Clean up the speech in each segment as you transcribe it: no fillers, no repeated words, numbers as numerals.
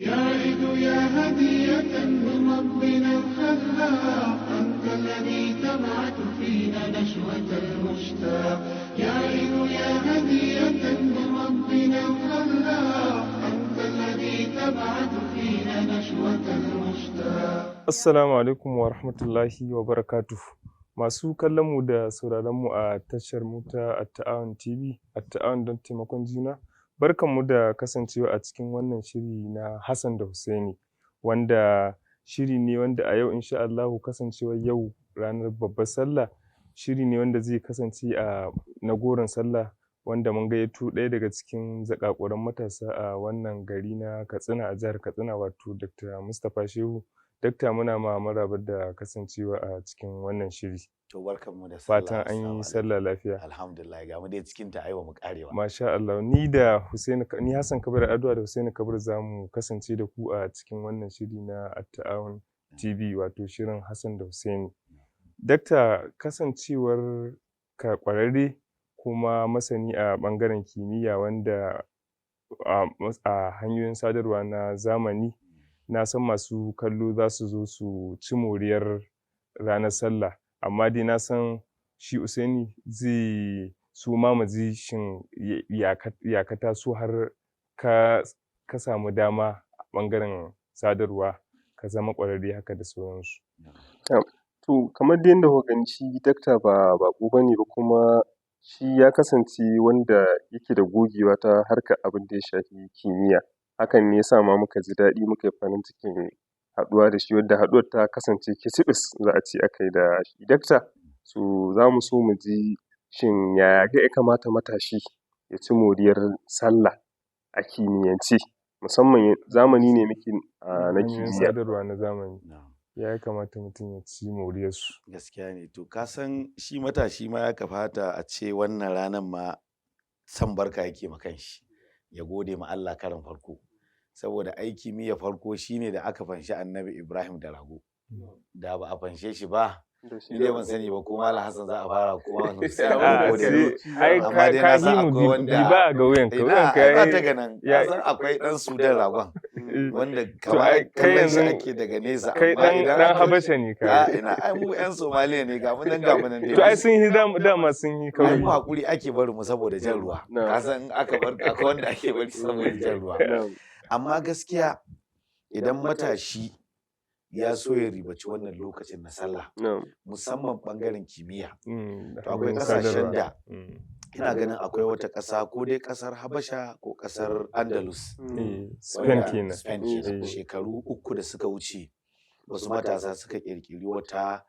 يا عيد يا هدية من ربنا الخلاق، أنت الذي تبعث فينا نشوة المشتاق. يا عيد يا هدية من ربنا الخلاق، أنت الذي تبعث فينا نشوة المشتاق. Assalamu alaikum wa rahmatullahi wa barakatuh. Masu kallon mu da sauraron mu a tashar mu ta At-Ta'awun TV, At-Ta'awun don taimakon juna. Barkan mu da kasancewa a cikin wannan shiri na Hassan da Husaini, wanda shiri ne wanda a yau insha Allahu, kasancewar yau ranar babbar sallah, shiri ne wanda zai kasance a na goron sallah, wanda mun gayyato ɗaya daga cikin zaƙaƙuran matasa a wannan gari na Katsina, a jihar Katsina, wato Dr. Mustapha Shehu. Dakta, muna ma maraba da kasancewa a cikin wannan shiri. To, barkanmu da sallah. Fatan an yi Assalamu sallah lafiya. alaikum. Alhamdulillah, ga mu dai cikin ta, ai ba mu kare ba. Masha Allah, ni da Husaini, ni Hassan Kabir Adua da Husaini Kabir za mu kasance da ku a cikin wannan shiri na At-Ta'awun TV, wato shirin Hassan da Husaini. Dakta, kasancewar ka ƙwararre kuma masani a ɓangaren kimiyya, wanda a hanyoyin sadarwa na zamani, na san masu kallo za su zo su ci moriyar ranar sallah, amma dai na san shi Usaini zai so ma mu ji, shin ya ka taso har ka samu dama a ɓangaren sadarwa ka zama ƙwararre haka da sauransu? To, kamar dai yadda kuka gani, shi dakta ba baƙo ba ne ba, kuma shi ya kasance wanda yake da gogewa ta harkar abin da ya shafi kimiyya. Hakan ne ya sa ma muka ji daɗi, muka yi farin cikin haɗuwa da shi, wadda haɗuwar ta kasance kicibis za a ce aka yi da shi dakta. So za mu so mu ji, shin yaya ya kamata matashi ya ci moriyar sallah a kimiyyance, musamman zamani ne muke na Hanyoyin kimiyya? sadarwa na zamani, Na'am. ya kamata mutum ya ci moriyarsu? Gaskiya ne. To, ka san shi matashi ma ya kamata a ce wannan ranar ma san barka yake ma kanshi. Ya gode ma Allah karan farko. Saboda ai kimiyya farko shine da aka fanshi Annabi Ibrahim da rago. Da ba a fanshe shi ba, ni dai ban sani ba ko Malam Hassan za a fara ko Malam Hussein A'a, ko dai. sai ai Amma ka dai ka na san hi mu akwai wanda diba ga wuyanka, Ina wuyanka ai ba yayi ta ganan. Ka san akwai ɗan Sudan ragon wanda To kamar ai kai kallon shi yanzu ake daga nesa, kai amma ɗan idan ɗan aka Habasha ne a kai. ina, ai mu 'yan Somaliya ne, ga mu nan, ga mu nan dai. To ai sun yi dama sun yi Ai kauri. mu hakuri ake bari mu saboda jan ruwa. Ka san in aka bar, akwai wanda ake bari saboda jan ruwa. Amma gaskiya idan matashi ya so ya ribaci wannan lokacin na sallah, musamman ɓangaren kimiyya, Da to akwai hanyoyin ƙasashen sadarwa. da ina ganin akwai wata ƙasa, ko dai ƙasar Habasha ko ƙasar Andalus. Eh, Spain Wanda kenan. Spain kenan. Eh. Shekaru 3 da suka wuce, wasu matasa suka ƙirƙiri wata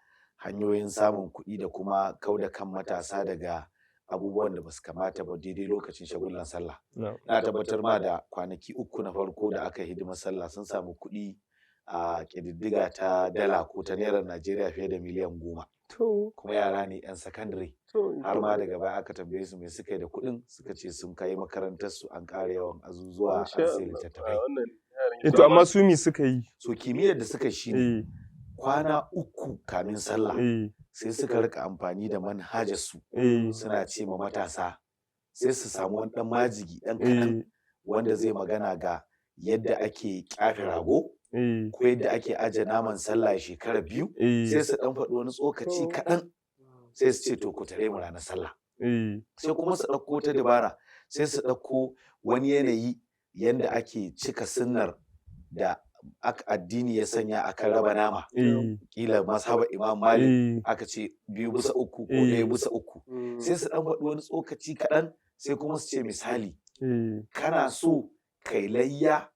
hanyoyin samun kuɗi da kuma kau da kan matasa daga abubuwan da basu kamata ba daidai lokacin shagullan sallah. Na tabbatar ma da kwanaki 3 na farko da aka yi hidimar sallah, sun samu kuɗi a ƙididdiga ta dala ko ta nairar Najeriya fiye da miliyan 10. To. Kuma yara ne 'yan sakandare. Har ma daga baya aka tambaye su me suka yi da kuɗin, suka ce sun kai makarantarsu, an ƙara yawan azuzuwa, an sai littattafai. Eh, to amma su me suka yi? So kimiyyar da suka yi shine kwana 3 kamin sallah sai suka rika amfani da manhajar su suna ce ma matasa, sai su samu wani ɗan majigi ɗan kaɗan wanda zai magana ga yadda ake ƙyafe rago ko yadda ake aje naman sallah shekara 2, sai su ɗan faɗi wani tsokaci kaɗan, sai su ce, "To, ku tare mu ranar sallah." Sai kuma su ɗauko ta dabara, sai su ɗauko wani yanayi yanda ake cika sunnar da addini ya sanya akan raba nama. Ƙila mazhabar Imam Malik aka ce 2 bisa 3 ko ɗaya bisa uku. Sai su ɗan faɗi wani tsokaci kaɗan, sai kuma su ce, misali, kana so kai layya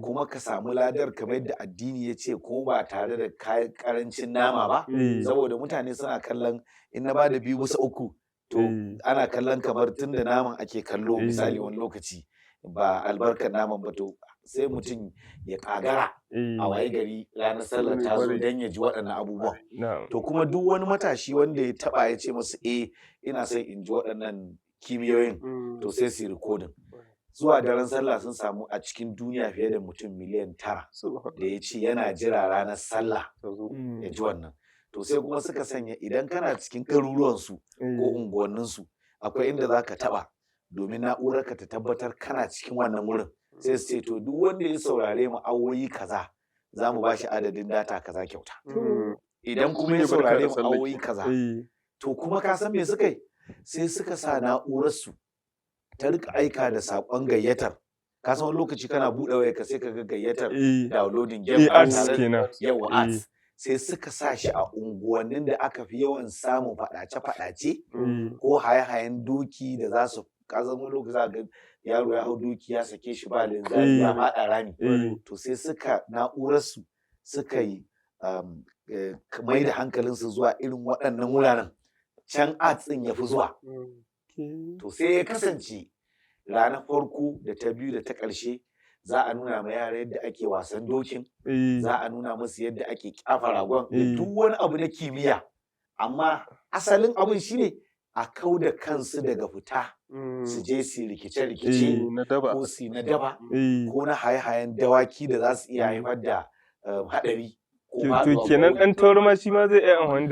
kuma ka samu ladar kamar yadda addini ya ce, ko ba tare da kayan ƙarancin nama ba. Saboda mutane suna kallon in na bada 2 bisa 3, to ana kallon kamar tun da naman ake kallo, misali, wani lokaci ba albarkar naman ba, to sai mutum ya ƙagara a waye gari ranar sallah ta zo don ya ji waɗannan abubuwan. To kuma duk wani matashi wanda ya taɓa ya ce masu, "Eh, ina son in ji waɗannan kimiyoyin," to sai su yi rikodin. Zuwa daren sallah sun samu a cikin duniya fiye da mutum miliyan 9 da ya ce yana jira ranar sallah ya ji wannan. To sai kuma suka sanya idan kana cikin garuruwansu ko unguwanninsu, akwai inda za ka taɓa domin na'urarka ta tabbatar kana cikin wannan wurin. Sai su ce to duk wanda ya saurare mu awoyi kaza za mu bashi adadin data kaza kyauta. Idan kuma ya saurare mu awoyi kaza. To kuma ka san me suka yi? Sai suka sa na'urarsu ta rika aika da saƙon gayyatar. Ka san wani lokaci kana buɗe wayarka sai ka ga gayyatar downloading game. Ads kenan. Yawa, ads. Sai suka sa shi a unguwannin da aka fi yawan samun faɗace-faɗace ko haye-hayen doki da za su, ka san wani lokaci za ga yaro ya hau doki ya sake shi ba linzami ya faɗa rami. To sai suka na'urarsu suka yi mai da hankalinsu zuwa irin waɗannan wuraren, can ads ɗin ya fi zuwa. To sai ya kasance ranar farko da ta biyu da ta ƙarshe za a nuna ma yara yadda ake wasan dokin, za a nuna musu yadda ake kyafa ragon da duk wani abu na kimiyya. Amma asalin abin shine a kau da kansu daga fita su je su rikice-rikice ko su na daba ko na haye-hayen dawaki da za su iya haifar da haɗari. To kenan ɗan tauri ma shi ma zai iya amfani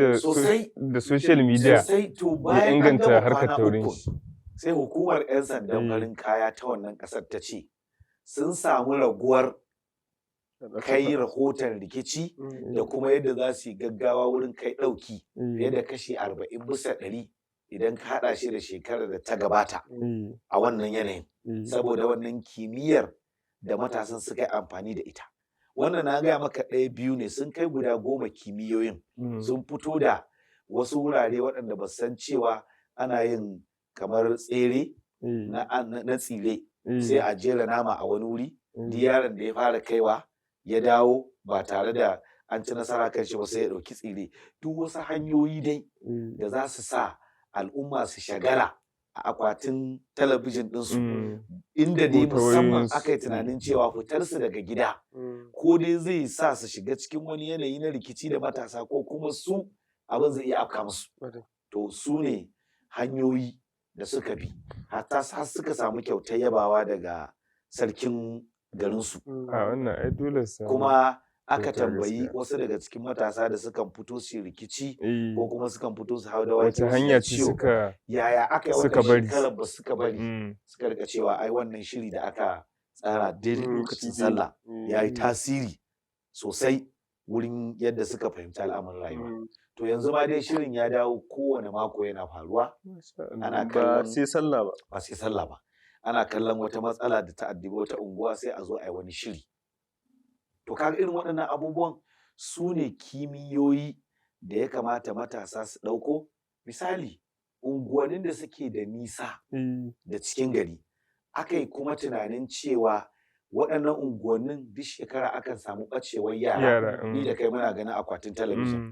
da social media sosai. To ya bayan an inganta gama harkar kwana taurin 3 shi. Sai hukumar 'yan sandan farin kaya ta wannan ƙasar ta ce sun samu raguwar kai rahoton rikici da kuma yadda za su yi gaggawa wurin kai ɗauki fiye da kashi 40% idan ka haɗa shi da shekarar da ta gabata a wannan yanayin, saboda wannan kimiyyar da matasan suka yi amfani da ita. Wannan na gaya maka ɗaya biyu ne, sun kai guda 10 kimiyyoyin. Sun fito da wasu wurare waɗanda ba san cewa ana yin kamar tsere na tsire, sai a jera nama a wani wuri, duk yaron da ya fara kaiwa ya dawo ba tare da an ci nasara kan shi ba sai ya ɗauki tsire. Duk wasu hanyoyi dai da za su sa al'umma su shagala a akwatin talabijin ɗinsu, inda dai musamman aka yi tunanin cewa fitarsu daga gida ko dai zai sa su shiga cikin wani yanayi na rikici da matasa ko kuma su abin zai iya afka musu. To su ne hanyoyi da suka bi hatta har suka samu kyautar yabawa daga sarkin garinsu. A wannan ai dole su Kuma aka tambayi wasu daga cikin matasa da sukan fito su rikici ko kuma sukan fito su hau dawaki, wace hanya ce suka yaya aka yi suka wannan bari? Shekarar ba suka bari. Suka rika cewa ai wannan shiri da aka tsara daidai lokacin sallah ya yi tasiri sosai wurin yadda suka fahimci al'amuran rayuwa. To yanzu ma dai shirin ya dawo, kowane mako yana faruwa. Ana ba kallon sai sallah ba. Ba sai sallah ba. Ana kallon wata matsala da ta addabi wata unguwa, sai a zo a yi wani shiri. To kaga irin waɗannan abubuwan su ne kimiyyoyi da ya kamata matasa su ɗauko. Misali, unguwannin da suke da nisa da cikin gari, aka yi kuma tunanin cewa waɗannan unguwannin duk shekara akan samu ɓacewar yara. Yara. Ni da kai muna ganin akwatin talabijin.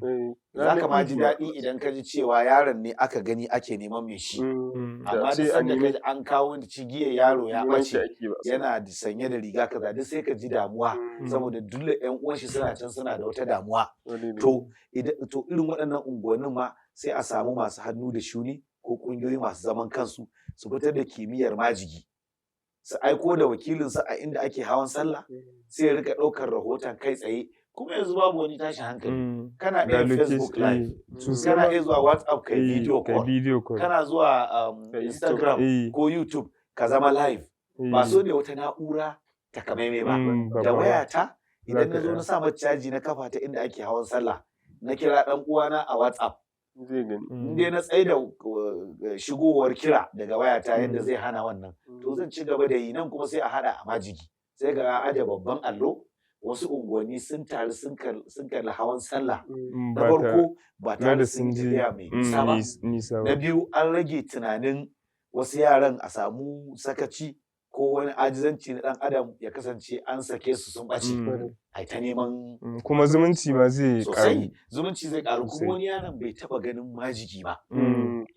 Ranar Za ka ma ji Idi ma. daɗi idan ka ji cewa yaron ne aka gani ake neman mai shi. Da Amma sai duk a sanda ka nemi ji an kawo cigiyar yaro ya neman shi ɓace, ake ba a sani. yana sanye da riga kaza, duk sai ka ji damuwa, saboda dole ƴan uwan shi suna can suna da wata damuwa. Wani ne. To to irin waɗannan unguwannin ma sai a samu masu hannu da shuni ko ƙungiyoyi masu zaman kansu su fitar da kimiyyar majigi, su aiko da wakilinsu a inda ake hawan sallah, sai ya rika ɗaukar rahoton kai tsaye. Kuma yanzu babu wani tashin hankali, kana Ga iya Facebook live, sosai kana ma. iya zuwa WhatsApp kai video kai call, video call. kana zuwa Kai YouTube. Instagram ko YouTube ka zama live. Ba so ne wata na'ura takamaimai ba. Da babba ba. wayata idan Zaka na zo iya. na sa mata caji na kafa ta inda ake hawan sallah, na kira ɗan uwana a WhatsApp, Zai gani. in dai na tsaida shigowar kira daga wayata yadda zai hana wannan, to zan ci gaba da yi. Nan kuma sai a haɗa a majigi, sai ga an aje babban allo, wasu unguwanni sun taru sun kalli hawan sallah. Na Ba farko ba tare tare da da sun sun yi ji tafiya mai nisa ba. Nisa Na ba. biyu, an rage tunanin wasu yaran a samu sakaci ko wani ajizanci na ɗan adam ya kasance an sake su sun ɓace, ai ta neman. Kuma zumunci ma zai ƙaru. Sosai, zumunci zai ƙaru. Sosai. Kuma wani yaron bai taɓa ganin majigi ba,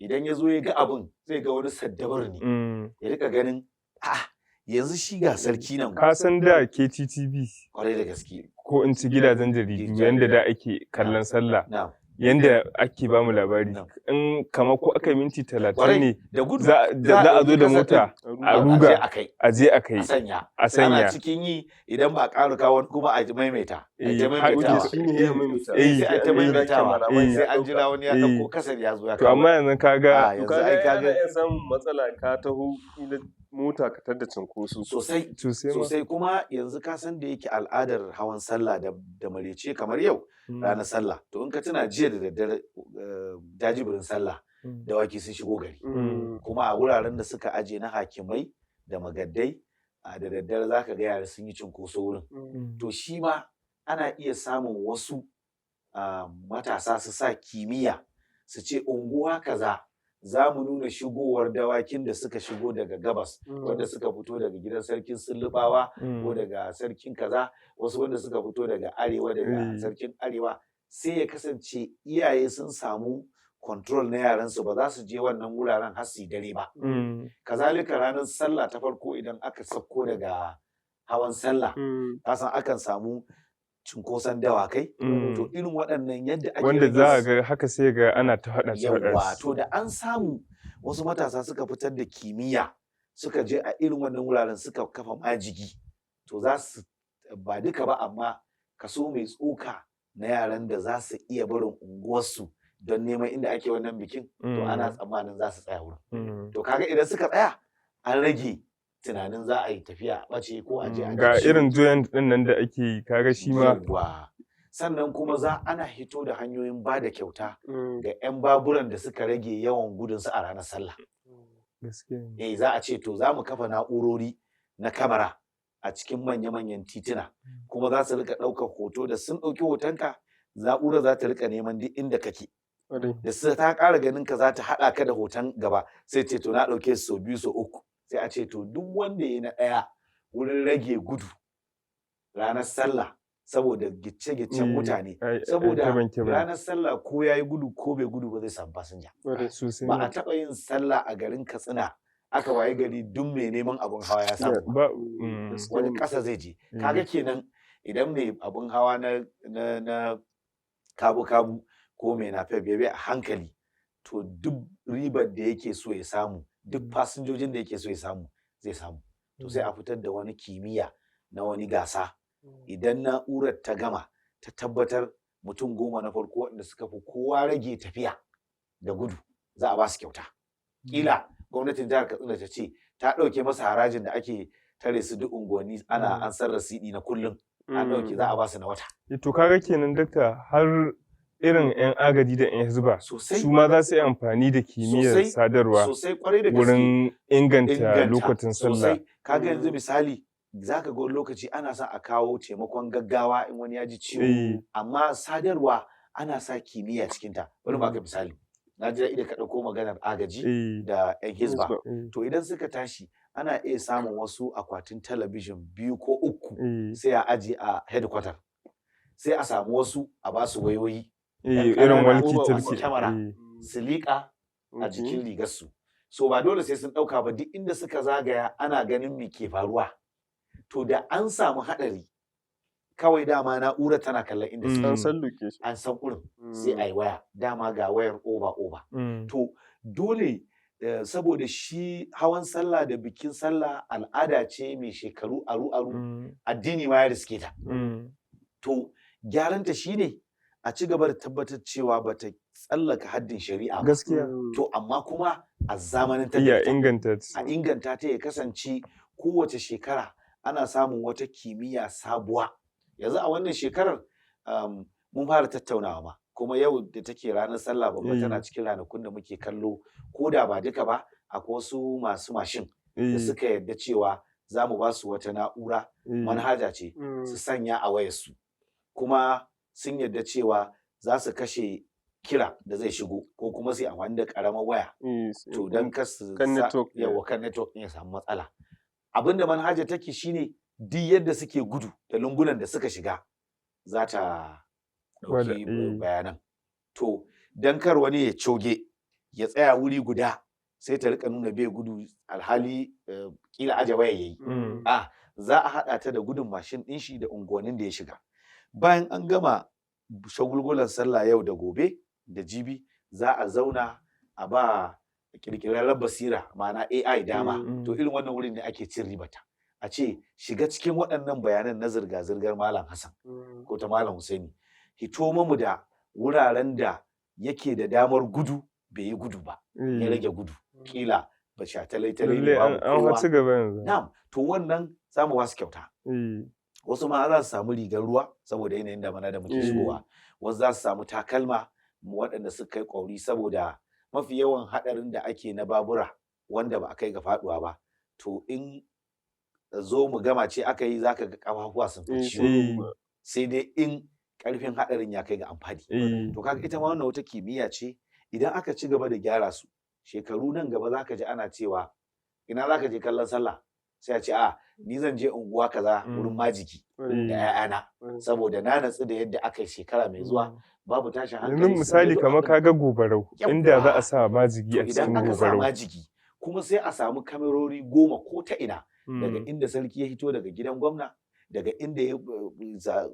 idan ya zo ya ga abin zai ga wani saddabar ne, ya rika ganin ah, yanzu shi ga sarki nan. Ka san da KTTV Kwarai da gaske. ko in ci gidajen jaridu, Gidajen yanda da ake kallon sallah, Na yanda ake bamu labari, Na. in kama ko aka yi minti 30 Kwarai, ne da gudu za da za a zo da ɗauki mota A a a je ruga a kai a je a kai a sanya. a Ana sanya. cikin yi, idan ba a ƙara kawo wani kuma a maimaita, a ta maimaitawa. Shi ne ya maimaita. Sai a ta maimaitawa, eh, sai an jira wani ya ɗauko kasar ya zo ya To kawo. amma yanzu kaga A To yanzu kaga ai ana kaga iya samun matsala, ka taho kila mota ka tar da cunkoso. Sosai. Sosai ma. Sosai, kuma yanzu ka san da yake al'adar hawan sallah da marece kamar yau ranar sallah, to in ka tuna jiya da daddare, jajibirin sallah, dawaki sun shigo gari. Kuma a wuraren da suka aje na hakimai da magaddai, da daddare zaka ga yara sun yi cunkoso wurin. To shi ma ana iya samun wasu matasa su sa kimiyya su ce unguwa kaza za mu nuna shigowar dawakin da suka shigo daga gabas, wanda suka fito daga gidan sarkin Sullubawa ko daga sarkin kaza, wasu wanda suka fito daga arewa, daga sarkin arewa. Sai ya kasance iyaye sun samu control na yaransu, ba za su je wannan wuraren har su yi dare ba. Kazalika ranar sallah ta farko, idan aka sauko daga hawan sallah, kasan akan samu cunkoson dawakai. To irin waɗannan yadda ake wanda rage za a ga haka, sai ga ana ta haɗa su haɗa Yawwa, su. to da an samu wasu matasa suka fitar da kimiyya, suka je a irin wannan wuraren suka kafa majigi, to za su, ba duka ba, amma kaso mai tsoka na yaran da za su iya barin unguwarsu don neman inda ake wannan bikin, to ana tsammanin za su tsaya wurin. To kaga idan suka tsaya, an rage tunanin za a yi tafiya a ɓace ko a je a Ga ji. irin joint ɗin nan da ake yi, kaga shi ma. Yawwa. Sannan kuma za ana hito da hanyoyin ba da kyauta ga 'yan baburan da suka rage yawan gudunsu a ranar sallah. Gaskiya ne. Eh, za a ce to za mu kafa na'urori na kamara a cikin manya-manyan tituna, kuma za su rika ɗaukar hoto. Da sun ɗauki hotonka, na'urar za ta rika neman duk inda kake. Da su ta ƙara ganin ka, za ta haɗa ka da hoton gaba, sai ce to na ɗauke su sau biyu, sau uku. Sai a ce to duk wanda ya na ɗaya wurin rage gudu ranar sallah, saboda gicce-giccen mutane, Ai saboda ta banke ba. ranar sallah ko ya yi gudu ko bai gudu ba, zai samu fasinja. Sosai Ba ma. a taɓa yin sallah a garin Katsina aka waye gari duk mai neman abun hawa ya samu ba. Ba Wani ƙasa zai je. Kaga kenan idan mai abun hawa na kabu-kabu ko mai napep ya bi a hankali, to duk ribar da yake so ya samu, duk fasinjojin da yake so ya samu, zai samu. To sai a fitar da wani kimiyya na wani gasa. Idan na'urar ta gama ta tabbatar mutum 10 na farko waɗanda suka fi kowa rage tafiya da gudu, za a ba su kyauta. Kila gwamnatin jihar Katsina ta ce ta ɗauke masa harajin da ake tare su duk unguwanni ana an san rasidi na kullum, an ɗauke, za a ba su na wata. To kaga kenan dakta, har irin 'yan agaji da 'yan hizba Sosai. su ma za su yi amfani da kimiyyar Sosai, sadarwa sosai, kwarai da gaske. wurin inganta lokacin sallah. Sosai. Kaga yanzu misali, zaka ga wani lokaci ana son a kawo taimakon gaggawa in wani ya ji ciwo, amma sadarwa ana sa kimiyya cikinta. Bari baka misali, na ji daɗi da ka ɗauko maganar agaji da 'yan hizba. To idan suka tashi, ana iya samun wasu akwatin talabijin biyu ko uku, sai a aje a headquarter, sai a samu wasu a ba su wayoyi Eh, yan irin ƙanana walkie masu talkie. kyamara, su liƙa a jikin rigarsu. So ba dole sai sun ɗauka ba, duk inda suka zagaya ana ganin me ke faruwa. To da an samu haɗari, kawai dama na'urar tana kallon inda suke. An san location. An san wurin, sai a yi waya. Dama ga wayar over over. To dole, saboda shi hawan sallah da bikin sallah al'ada ce mai shekaru aru-aru, addini ma ya riske ta. To gyaranta shine a ci gaba da tabbatar cewa bata tsallaka haddin shari'a ba. Gaskiya. To amma kuma a zamanantar da Iya ita. inganta A inganta ta, ya kasance kowace shekara ana samun wata kimiyya sabuwa. Yanzu a wannan shekarar mun fara tattaunawa ma, kuma yau da take ranar sallah babba tana cikin ranakun da muke kallo, ko da ba duka ba, akwai wasu masu mashin da suka yarda cewa za mu ba su wata na'ura, manhaja ce, su sanya a wayarsu, kuma sun yarda cewa za su kashe kira da zai shigo ko kuma su yi amfani da ƙaramar waya, to don kar su Kan network. Yawa, kan network ɗin ya samu matsala. Abinda manhaja take shine duk yadda suke gudu da lungunan da suka shiga, za ta Gwada, ɗauki bayanan. To don kar wani ya coge ya tsaya wuri guda, sai ta rika nuna bai gudu, alhali kila aje waya yayi. A za a haɗa ta da gudun mashin ɗin shi da unguwannin da ya shiga. Bayan an gama shagulgulan sallah yau da gobe da jibi, za a zauna a ba kirkirarren basira, ma'ana AI, dama. To irin wannan wurin ne ake cin ribata, a ce shiga cikin waɗannan bayanan na zirga-zirgar Malam Hassan ko ta Malam Husaini, hito mamu da wuraren da yake da damar gudu bai yi gudu ba, ya rage gudu, kila Ba shataletale ne, Lallai babu an kowa. ci gaba yanzu. Na'am, to wannan za mu ba su kyauta. Wasu ma za su samu rigar ruwa saboda yanayin damana da muke shigowa. Wasu za su samu takalma waɗanda suka kai ƙwauri, saboda mafi yawan haɗarin da ake na babura wanda ba a kai ga faɗuwa ba, to in zo mu gama ce aka yi, zaka ga ƙafafuwa sun fi ciwo, sai dai in ƙarfin haɗarin ya kai ga amfani. To kaga ita ma wannan wata kimiyya ce. Idan aka ci gaba da gyara su, shekaru nan gaba zaka ji ana cewa, "Ina zaka je kallon sallah?" Sai a ce, "A ni zan je unguwa kaza wurin majigi da 'ya'yana, saboda na natsu da yadda aka yi shekara mai zuwa, babu tashin hankali." Yanzu misali kamar kaga Gobarau, inda za a sa majigi a Idan cikin aka sa Gobarau. majigi, kuma sai a samu kamerori 10 ko ta ina, daga inda sarki ya hito daga gidan gwamna, daga inda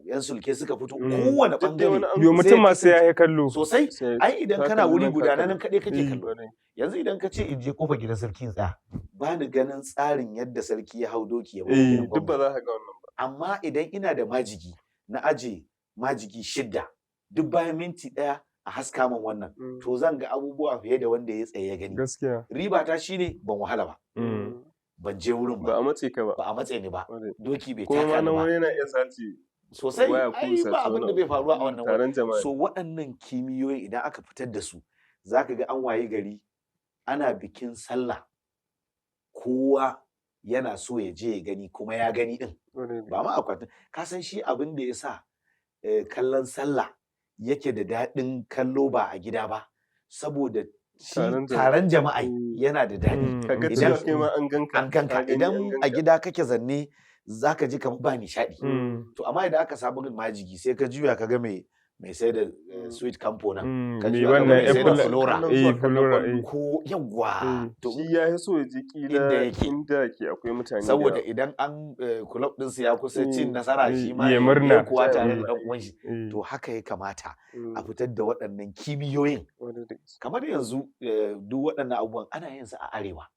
yan sulke suka fito, kowane bangare. Yo, mutum ma sai ya yi kallo. Sosai. Ai idan kana wuri guda, nan kaɗai kake kallo. Yanzu idan ka ce in je kofar gidan sarki in tsaya, ba ni ganin tsarin yadda sarki ya hau doki ya bar gidan Duk ba gwamna. za ka ga wannan ba. Amma idan ina da majigi, na aje majigi 6, duk bayan minti 1 a haska min wannan, to zan ga abubuwa fiye da wanda ya tsaye ya gani. Gaskiya. Riba ta shine ban wahala ba, ban je wurin Ba ba, a matse ka ba. Ba a matse ni ba, doki bai Kuma ma taka ni nan ba. wani yana iya sace Sosai. waya ko Ai sace ba abin wani da bai faruwa a wannan wurin. taron jama'a. So waɗannan kimiyoyin, idan aka fitar da su, zaka ga an waye gari ana bikin sallah, kowa yana so ya je ya gani, kuma ya gani din. Ba ma akwatin ka san shi abin da ya sa kallon sallah yake da daɗin kallo ba a gida ba, saboda shi Taron jama'a. taron jama'a yana da daɗi. Ka ga Idan cewa kai ma an ganka. An ganka. Ka gani, Idan an a ganka. gida kake zanne, zaka ji kamar ba nishaɗi. To amma idan aka samu majigi, sai ka juya ka ga mai sai da sweet campo nan, ka Mai juya ka ga wannan mai sai da Apple flora, flora. Ko yawwa. To Shi ya fi so ya je kila inda yake. Inda ke akwai mutane da Saboda yawa. idan an club ɗinsu ya kusa cin nasara, shi ma ya ya murna. kuwa tare da ɗan uwan shi. To haka ya kamata a fitar da waɗannan kimiyoyin. Kwarai da gaske. Kamar yanzu duk waɗannan abubuwan ana yin su a arewa,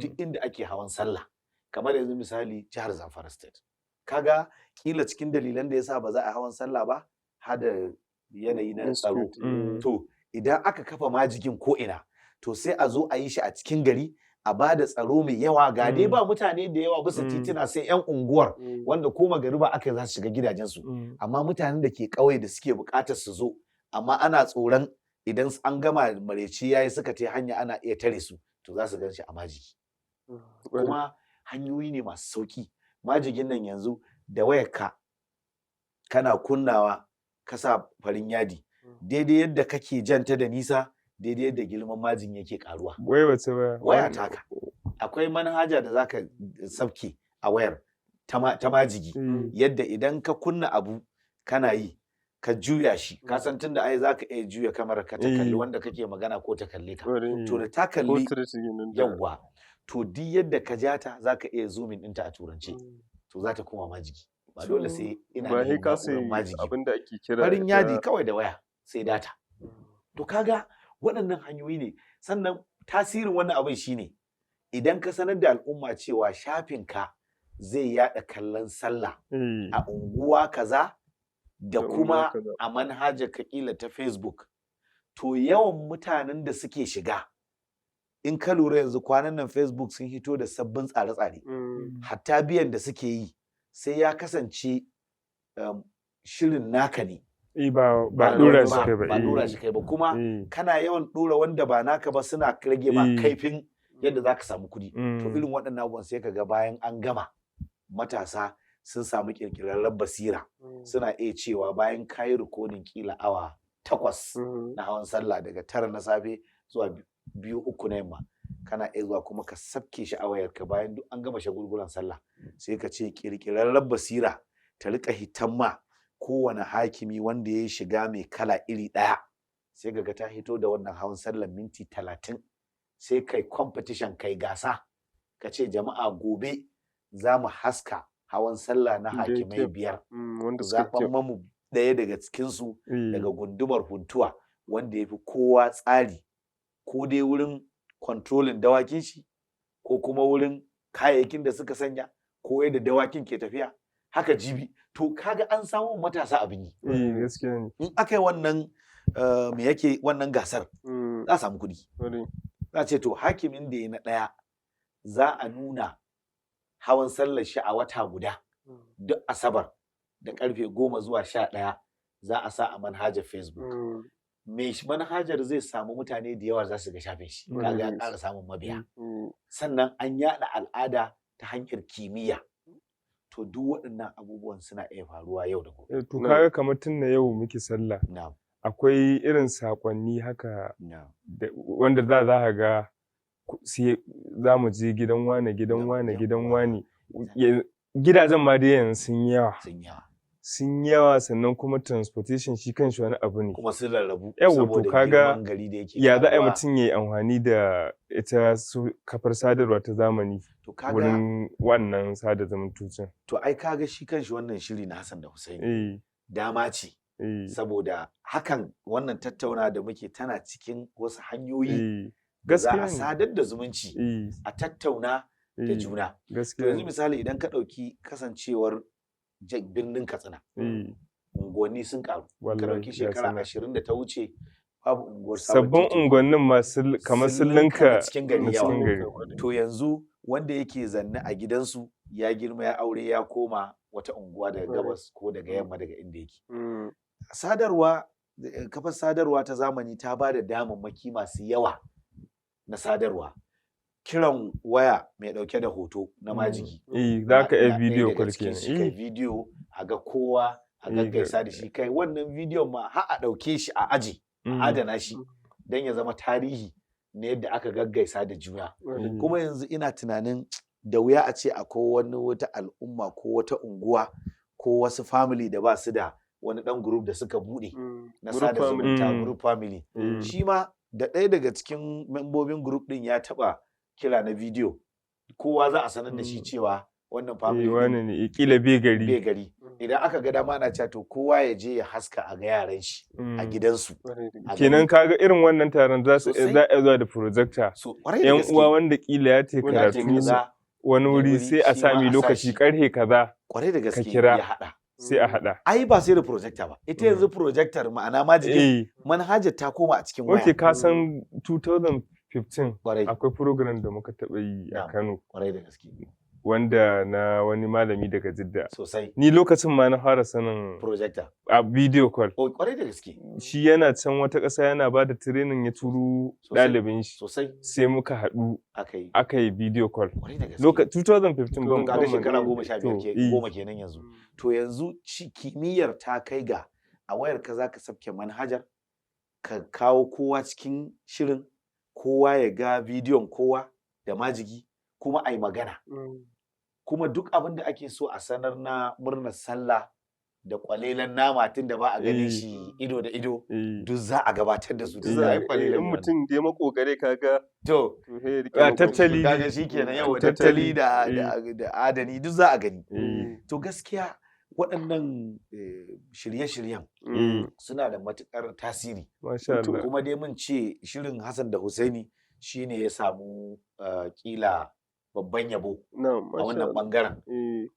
duk inda ake hawan sallah. Kamar yanzu misali jihar Zamfara State, kaga kila cikin dalilan da yasa ba za a hawan sallah ba hada yanayi na tsaro. Insecurity. To idan aka kafa majigin ko ina, to sai a zo a yi shi a cikin gari, a ba da tsaro mai yawa, ga dai ba mutane da yawa bisa tituna sai yan unguwar, wanda ko magariba aka yi za su shiga gidajensu. Amma mutanen da ke ƙauye da suke buƙatar su zo, amma ana tsoron idan an gama mareci yayi suka tai hanya ana iya tare su, to za su gan shi a majigi. Kuma hanyoyi ne masu sauki. Majigin nan yanzu da wayarka kana kunnawa, ka sa farin yadi, daidai yadda kake janta da nisa, daidai yadda girman majin yake karuwa. Wai wace waya? Waya taka. Akwai manhaja da zaka sauke a wayar ta majigi, yadda idan ka kunna abu kana yi, ka juya shi, ka san tunda ai zaka iya juya kamar ka ta kalli wanda kake magana ko ta kalle ka. To da ta kalli, Portrait kenan da yawwa, to duk yadda ka ja ta, zaka iya zooming ɗinta a turance, to za ta koma majigi. Ba dole sai ina Ba da sai ka na'urar sayi majigi ba. abin da ake kira Farin yadi kawai da waya sai data. To kaga waɗannan hanyoyi ne. Sannan tasirin wannan abin shine idan ka sanar da al'umma cewa shafinka zai yada kallon sallah a unguwa kaza da Da unguwa kuma kaza. a manhajar ka kila ta Facebook, to yawan mutanen da suke shiga, in ka lura yanzu kwanan nan Facebook sun hito da sabbin tsare-tsare, hatta biyan da suke yi sai ya kasance shirin naka ne. Ba na dora wani shi kai ba. Ba dora shi kai ba. Kuma kana yawan dora wanda ba naka ba, suna rage ma kaifin yadda zaka samu kuɗi. To irin waɗannan abubuwan sai ka ga bayan an gama, matasa sun samu ƙirƙirarren basira, suna iya cewa bayan kayi rikodin kila awa 8 na hawan sallah, daga 9 na safe zuwa 2, 3 na yamma, kana iya zuwa kuma ka sabke shi a wayarka. Bayan duk an gama shagulgulan sallah, sai ka ce ƙirƙirarren basira ta rika hitan ma kowane hakimi wanda ya shiga mai kala iri ɗaya, sai ka ga ta hito da wannan hawan sallar minti 30. Sai kai competition, kai gasa, ka ce jama'a, gobe za mu haska hawan sallah na Da ya hakimai kyau. 5, Wanda suka fi zaɓen kyau. mamu ɗaya daga cikinsu daga gundumar Huntuwa wanda ya fi kowa tsari, ko dai wurin controlling dawakin shi, ko kuma wurin kayayyakin da suka sanya, ko yadda dawakin ke tafiya. Haka jibi. To kaga an samu matasa abin yi. Eh, gaskiya ne. In aka yi wannan me yake wannan gasar, za a samu kuɗi. Kwarai. Za a ce to hakimin da ya na ɗaya Za a nuna hawan sallar shi a wata guda, duk Asabar da karfe 10 zuwa 11 za a sa a manhajar Facebook. Mai manhajar zai samu mutane da yawa za su ga shafin shi, kaga ya ƙara samun mabiya. Sannan an yaɗa al'ada ta hanyar kimiyya. To duk waɗannan abubuwan suna iya faruwa yau da gobe. To kaga kamar tun na yau muke sallah, akwai irin sakonni haka wanda za ka ga sai za mu je gidan wane, gidan wane, gidan wane. Gidajen ma dai yanzu sun yawa. Sun yawa, sannan kuma transportation shi kanshi wani abu ne. Kuma sun rarrabu. Yawwa, to kaga ya za a yi mutum ya yi amfani da ita su kafar sadarwa ta zamani wurin wannan sada zumuntocin. To ai kaga shi kanshi wannan shiri na Hassan da Hussaini dama ce. Saboda hakan wannan tattauna da muke tana cikin wasu hanyoyi da za a sadar da zumunci, a tattauna da juna. To yanzu misali idan ka ɗauki kasancewar birnin Katsina, unguwanni sun karu. Ka ɗauki shekara 20 da ta wuce babu unguwar sabbin unguwannin masu kamar sun linka cikin gari yawa. To yanzu wanda yake zanne a gidansu ya girma, ya aure, ya koma wata unguwa daga gabas ko daga yamma daga inda yake. Sadarwa, kafar sadarwa ta zamani ta ba da damammaki masu yawa na sadarwa. Kiran waya mai dauke da hoto na majigi. Za ka iya bidiyo call kenan. Kai bidiyo a ga kowa, a gaggaisa da shi. Kai wannan bidiyon ma har a dauke shi a aji, a adana shi don ya zama tarihi na yadda aka gaggaisa da juna. Kuma yanzu ina tunanin da wuya a ce akwai wani wata al'umma ko wata unguwa ko wasu family da ba su da wani dan group da suka bude na sada zumunta, group family. Shi ma da ɗaya daga cikin membobin group din ya taba kira na bidiyo, kowa za a sanar da shi cewa wannan family wani ne kila bai gari. Bai gari. Idan aka ga dama ana cewa to kowa ya je ya haska a ga yaran shi a gidansu. Kenan kaga irin wannan taron za su za a zuwa da projector. Yan uwa wanda kila ya te karatu wani wuri sai a sami lokaci karhe kaza kwarai da gaske ka kira ya hada sai a hada. Ai ba sai da projector ba. Ita yanzu projector ma'ana majigin manhajar ta koma a cikin waya. Okay, ka san 2015 akwai program da muka taɓa yi a Kano. Kwarai da gaske. Wanda na wani malami daga Jidda. Sosai. Ni lokacin ma na fara sanin projector. A video call. Oh, kwarai da gaske. Shi yana can wata ƙasa yana ba da training ya turo ɗalibin shi. Sosai. Sai muka haɗu. Aka yi video call. Kwarai da gaske. 2015 ban kaga shekara 15 goma kenan yanzu. To yanzu kimiyyar ta kai ga a wayar ka zaka sabke manhajar, ka kawo kowa cikin shirin, kowa ya ga bidiyon kowa da majigi, kuma a yi magana. Kuma duk abin da ake so a sanar na murnar sallah da kwalelan nama tun da ba a ganin shi ido da ido, duk za a gabatar da su. Duk za a yi kwalelan in mutum da ya makogare kaga to tattali kaga shikenan yawa tattali da adani duk za a gani. To gaskiya waɗannan shirye-shiryen suna da matuƙar tasiri. Kuma dai mun ce shirin Hassan da Hussaini shine ya samu kila babban yabo a wannan bangaren.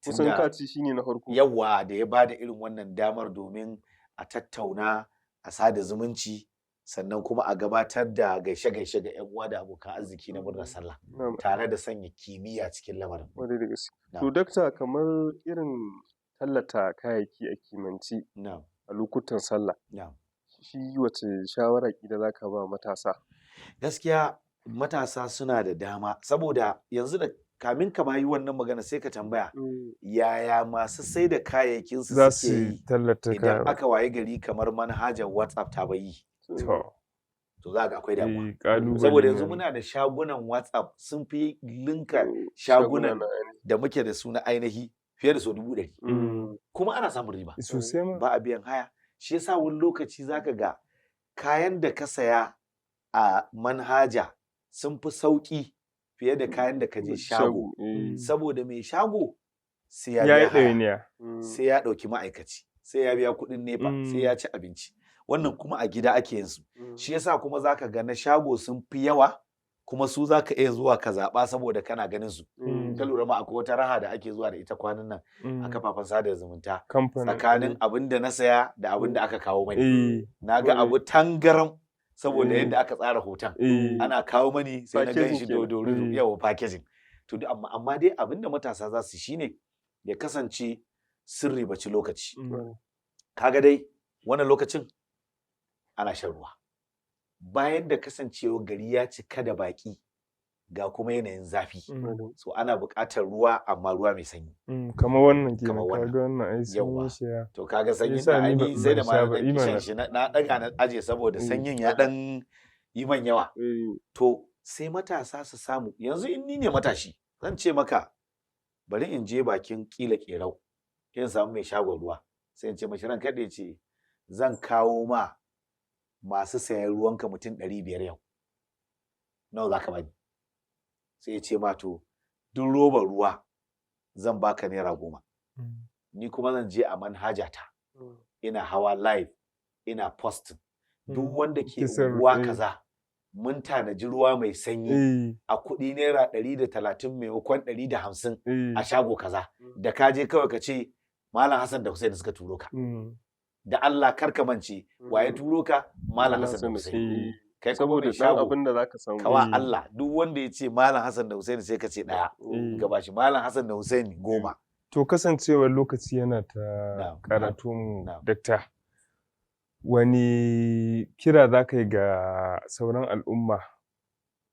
Kusan kaci shine na farko. Yawa da ya bada irin wannan damar domin a tattauna, a sada zumunci, sannan kuma a gabatar da gaishe-gaishe ga 'yan uwa da abokan arziki na murnar sallah tare da sanya kimiyya cikin lamarin. Kwarai da gaske. To dakta, kamar irin tallata kayayyaki a kimance a lokutan sallah. Shi wace shawara kila za ka ba matasa? Gaskiya matasa suna da dama, saboda yanzu da kamin ka ma yi wannan magana sai ka tambaya yaya masu sai da kayayyakin su suke yi tallata idan aka waye gari kamar manhajar WhatsApp ta bayi. To za ga akwai damuwa. Saboda yanzu muna da shagunan WhatsApp sun fi linka shagunan da muke da su na ainihi fiye da sau 100,000. Kuma ana samun riba. Sosai ma. Ba a biyan haya. Shi yasa wani lokaci zaka ga kayan da ka saya a manhaja sun fi sauƙi fiye da kayan da ka je shago. Saboda mai shago sai ya biya haya, sai ya ɗauki ma'aikaci, sai ya biya kuɗin nepa, sai ya ci abinci. Wannan kuma a gida ake yin su. Shi yasa kuma zaka ga na shago sun fi yawa, kuma su zaka iya zuwa ka zaɓa saboda kana ganin su. Ka lura ma akwai wata raha da ake zuwa da ita kwanan nan a kafafen sada zumunta tsakanin abin da na saya da abin da aka kawo mani. Na ga abu tangaram saboda yadda aka tsara hoton. Ana kawo mani sai na gan shi dodorido, yawa packaging. To duk amma dai abinda matasa za su shine ya kasance sun ribaci lokaci. Kaga dai wannan lokacin ana shan ruwa. Bayan da kasancewa gari ya cika da baki ga kuma yanayin zafi. So ana buƙatar ruwa, amma ruwa mai sanyi. Kamar wannan kenan, Kamar wannan. kaga wannan ai sanyin Yawwa. shi ya To kaga sanyin Yasa da ni ai ban ni sai da sha ma ba, na ɗan imana. shan shi na ɗaga na aje saboda sanyin ya ɗan yi man yawa. To sai matasa su samu, yanzu in ni ne matashi zan ce maka bari in je bakin kila ƙerau in samu mai shagon ruwa, sai in ce mashi ran kaɗai ce zan kawo ma masu sayan ruwanka mutum 500 yau, nawa za ka bani? Sai ya ce ma to duk robar ruwa zan baka ₦10, ni kuma zan je a manhajata ina hawa live ina posting duk wanda ke unguwa kaza mun tanaji ruwa mai sanyi a kuɗi ₦130 maimakon 150 a shago kaza, da ka je kawai ka ce Malam Hassan da Hussein suka turo ka. Da Allah kar ka mance waye turo ka, Malam Hassan da Hussein. Kai kuma saboda mai ɗan shago abin da zaka samu. kawa Allah duk wanda ya ce Malam Hassan da Hussein sai ka ce ɗaya, gaba shi Malam Hassan da Hussein 10. To kasancewar lokaci yana ta karatu mu, dakta, wani kira za ka yi ga sauran al'umma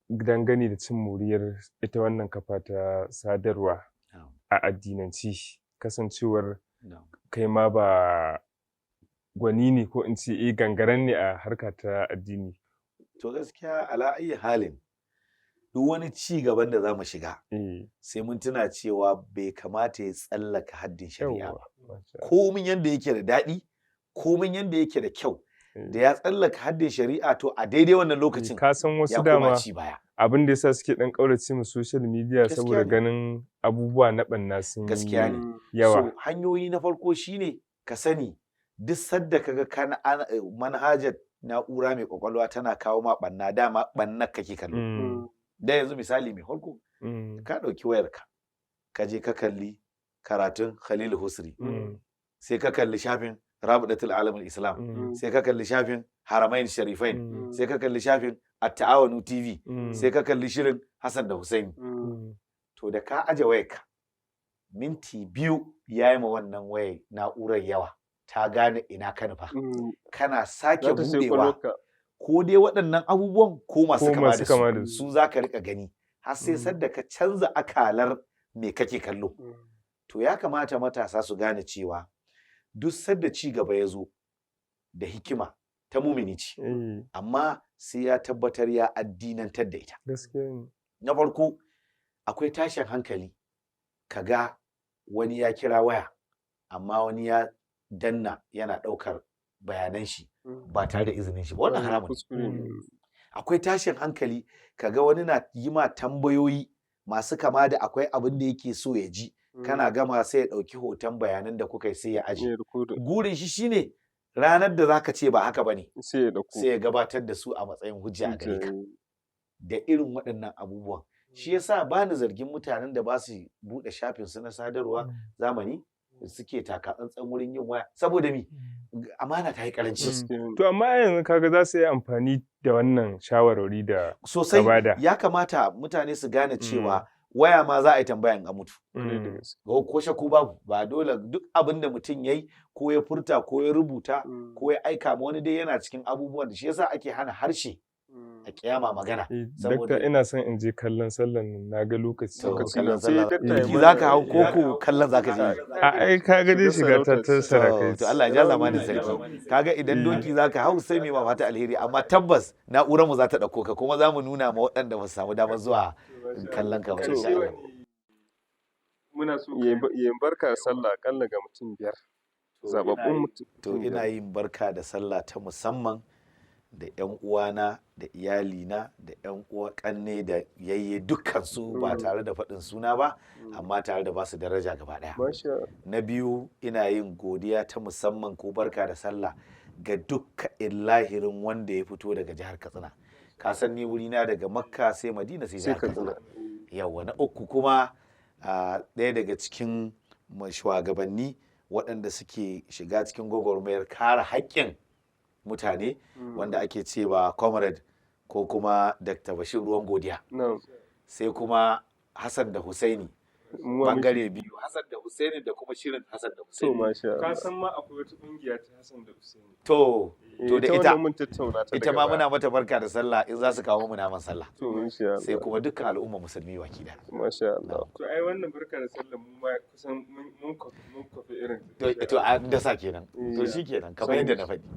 dangane da cin moriyar ita wannan kafa ta sadarwa a addinance, kasancewar kai ma ba gwani ne ko in ce gangaren ne a harka ta addini? To gaskiya ala ayyi halin duk wani ci gaban da za mu shiga sai mun tuna cewa bai kamata ya tsallaka haddin shari'a ba. Komin yanda yake da daɗi, komin yanda yake da kyau, da ya tsallaka haddin shari'a to a daidai wannan lokacin ka san wasu ya koma dama ci baya. Abin da yasa suke ɗan ƙaurace ma social media saboda ganin abubuwa na ɓanna sun Gaskiya ne. yawa. So hanyoyi na farko shine ka sani duk sadda kaga kana manhajar na'ura mai kwakwalwa tana kawo ma ɓanna, dama ɓannar kake kallo. Da yanzu misali mai farko, ka ɗauki wayarka ka je ka kalli karatun Khalil Husri, sai ka kalli shafin Rabidatul Alamul Islam, sai ka kalli shafin Haramain Sharifain, sai ka kalli shafin At-Ta'awanu TV, sai ka kalli shirin Hassan da Hussein. To da ka aje wayarka minti 2 ya yi ma wannan wayar na'urar yawa, ta gane ina ka nufa. Kana sake budewa ko dai waɗannan abubuwan ko masu kama da su za ka riƙa gani har sai sadda ka canza akalar me kake kallo. To ya kamata matasa su gane cewa duk sadda ci gaba ya zo da hikima ta mumini ce, amma sai ya tabbatar ya addinantar da ita. Na farko akwai tashin hankali kaga wani ya kira waya amma wani ya danna yana ɗaukar bayanan shi ba tare da izinin shi ba, wannan haramun ne. Akwai tashin hankali kaga wani na yi ma tambayoyi masu kama da akwai abin da yake so ya ji, kana gama sai ya ɗauki hoton bayanan da kuka yi sai ya aje. Gurin shi shine ranar da zaka ce ba haka bane sai ya gabatar da su a matsayin hujja a gare ka. Da irin waɗannan abubuwan shi yasa ba ni zargin mutanen da ba su buɗe shafin su na sadarwa zamani suke taka tsantsan wurin yin waya, saboda mi amana ta yi karanci. To amma yanzu kaga za su yi amfani da wannan shawarwari da sosai. Ya kamata mutane su gane cewa waya ma za a yi tambaya in a mutu. Ko shakku babu, ba dole duk abin da mutum ya yi ko ya furta ko ya rubuta ko ya aika ma wani dai yana cikin abubuwan da shi yasa ake hana harshe a kiyama magana. Dakta ina son in je kallon sallan nan, na ga lokaci. Kallon sallah. Biki za ka hau ko ko kallon za ka je? A ai ka ga dai shiga ta ta sarakai. To Allah ya ja zamanin sarki. Kaga idan doki za ka hau sai mai ma fata alheri, amma tabbas na'urar mu za ta ɗauko ka kuma za mu nuna ma waɗanda ba su samu damar zuwa kallon ka ba insha Allah. Muna so yin barka da sallah akalla ga mutum 5. Zababbun mutum. To ina yin barka da sallah ta musamman da 'yan uwana da iyalina da 'yan uwa kanne da yayye dukkansu ba tare da faɗin suna ba, amma tare da basu daraja gaba ɗaya. Na biyu ina yin godiya ta musamman ko barka da sallah ga dukka illahirin wanda ya fito daga jihar Katsina. Ka san ni wurina daga Makka sai Madina sai jihar Katsina. Yawwa. Na uku kuma ɗaya daga cikin shugabanni waɗanda suke shiga cikin gwagwarmayar kare haƙƙin mutane wanda ake cewa comrade ko kuma Dr. Bashir Ruwan Godiya. Sai kuma Hassan da Husaini Mu ma mun bangare biyu, Hassan da Husaini da kuma shirin Hassan da To Husaini. masha Ka Allah. san ma akwai wata kungiya ta Hassan da Husaini. To to Eh, da ita ita wannan mun tattauna ta ita daga ma baya. muna mata barka da sallah in za su kawo mu naman sallah. To insha Sai Allah. kuma dukkan al'umma musulmi baki da. Masha Allah. To ai wannan barka da sallah mu ma kusan mun kwafi irin ta. To an dasa kenan. To Eh. shikenan kamar yadda na faɗi.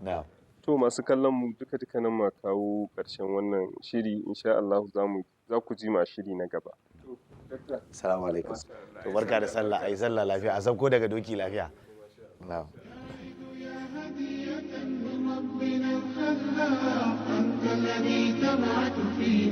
Na'am. To masu kallon mu duka duka nan ma kawo ƙarshen wannan shiri, insha Allah za ku ji ma shiri na gaba. To dakta. Assalamu alaikum. Masha Allah. To barka da sallah, ayi sallah lafiya, a sauko daga doki lafiya. Na'am. يا هدية من ربنا الخلاق، أنت الذي تبعث فينا